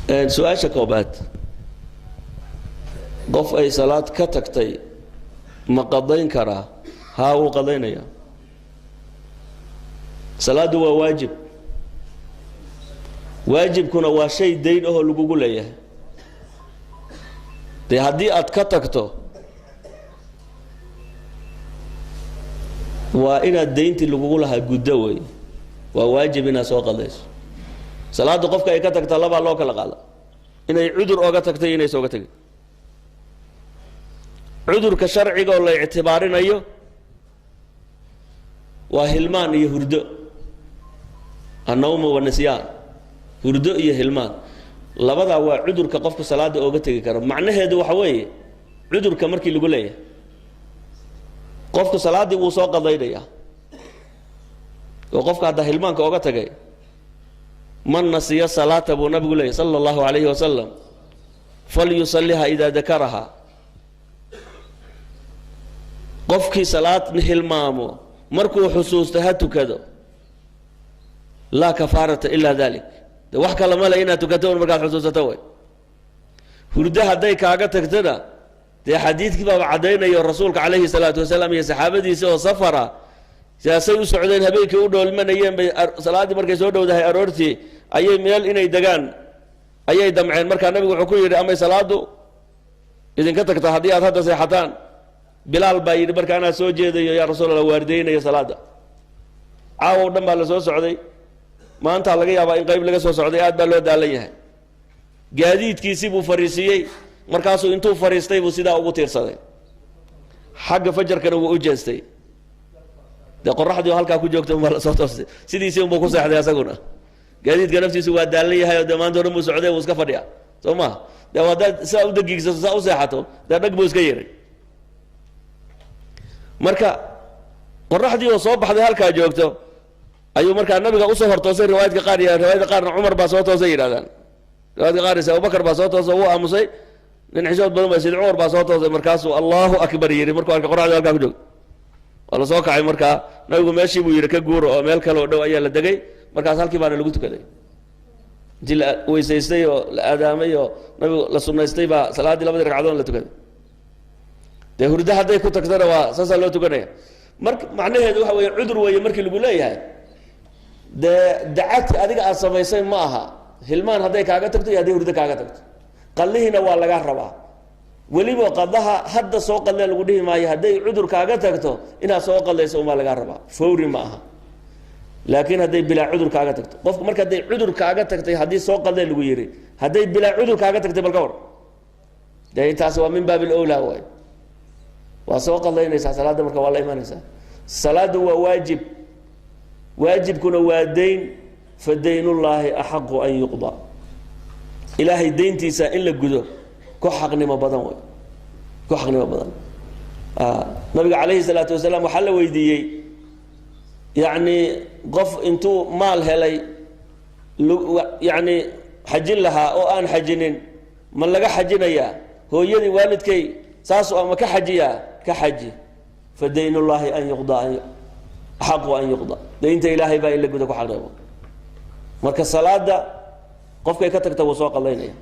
Su-aasha koobaad, qof ay salaad ka tagtay ma qadayn karaa? Haa, wuu qadaynaya. Salaaddu waa waajib, waajibkuna waa shay dayn ahoo lagugu leeyahay. Dee haddii aad ka tagto waa inaad dayntii lagugu lahaa guddo wey, waa waajib inaad soo qadayso. Salaadda qofka ay ka tagta labaa loo kala qaada, inay cudur oga tagtay, inaysa oga tagin. Cudurka sharciga oo la ictibaarinayo waa hilmaan iyo hurdo, annawmu wanisyaan, hurdo iyo hilmaan, labadaa waa cudurka qofku salaada ooga tegi karo. Macnaheedu waxa weeye, cudurka markii lagu leeyahay qofku salaaddii wuu soo qadaynaya, oo qofka hadda hilmaanka oga tagay, man nasiya salaata buu nabigu leeyahy sala allahu alayhi wasalam, falyusaliha idaa dakaraha. Qofkii salaad hilmaamo markuu xusuusto ha tukado, laa kafaarata ila dalik. De wax kale male, inaad tukato un markaad xusuusato way. Hurdo hadday kaaga tagtona, dee xadiidkii baaba caddaynayo, rasuulka calayhi salaatu wasalaam iyo saxaabadiisa oo safara sidaasay u socdeen, habeenkii u dhoolmanayeen bay salaaddii markay soo dhowdahay aroortii ayay meel inay degaan ayay damceen. Markaa nabigu wuxuu ku yidhi, amay salaadu idinka tagta haddii aad hadda seexataan? Bilaal baa yidhi, marka anaa soo jeedayo yaa rasuul Allah, waardeynayo salaada. Caawow dhan baa la soo socday, maantaa laga yaabaa in qayb laga soo socday, aad baa loo daalan yahay. Gaadiidkiisii buu fariisiiyey, markaasuu intuu fariistay buu sidaa ugu tiirsaday, xagga fajarkana wuu u jeestay. Dee qoraxdii oo halkaa ku joogta unbaa la soo toostay, sidiisii unbuu ku seexday asaguna. Gaadiidka naftiisu waa daalan yahay oo dee maanta o dhan buu socday, wuu iska fadhiya, soo maha? Dee haddaad sidaa u dagiigsato, saa u seexato, dee dhag buu iska yeray. Marka qoraxdii oo soo baxday halkaa joogto ayuu markaa nabiga usoo hortoosay. Riwaayadka qaar iyo riwaayadka qaarna Cumar baa soo toosay yidhahdaan, riwaayadka qaar is Abubakar baa soo toosay, wuu aamusay, nin xishood badan ba. Sida Cumar baa soo toosay, markaasuu allahu akbar yidhi markuu arkay qoraxdii halkaa ku joogto. Waa la soo kacay, markaa nabigu meeshii buu yidhi ka guuro, oo meel kale oo dhow ayaa la degay. Markaas halkii baana lagu tukaday, intii la weysaystay oo la aadaamay oo nabigu la sunaystay baa salaaddii labadii ragcadood la tukaday. Dee hurdo hadday ku tagtana waa saasaa loo tukanaya. Marka macnaheedu waxa weeye, cudur weeye markii lagu leeyahay, dee dacati adiga aad samaysay ma aha. Hilmaan hadday kaaga tagto iyo hadday hurdo kaaga tagto, qallihiina waa laga rabaa. Weliba qadaha hadda soo qadlee lagu dhihi maayo, hadday cudur kaaga tagto inaad soo qadlayso unbaa lagaa rabaa, fawri ma aha. Laakiin hadday bilaa cudur kaaga tagto qofku, marka hadday cudur kaaga tagtay, haddii soo qadlee lagu yidhi, hadday bilaa cudur kaaga tagtay bal ka war, dee taasi waa min baab ilowlaa waay, waa soo qadlaynaysaa salaadda, marka waa la imanaysaa. Salaaddu waa waajib, waajibkuna waa dayn, fa daynullaahi axaqu an yuqda. Ilaahay dayntiisa in la gudo ku xaqnimo badan wey, ku xaqnimo badan. Nabiga calayhi salaatu wasalaam waxaa la weydiiyey, yacni qof intuu maal helay yacni xajin lahaa oo aan xajinin, ma laga xajinayaa? Hooyadii waalidkay saasu ama ka xajiyaa? Ka xaji, fa daynullaahi an yuqda axaqu an yuqda, daynta ilaahay baa in la guda ku xaqnimo. Marka salaada qofkay ka tagta wuu soo qadaynaya.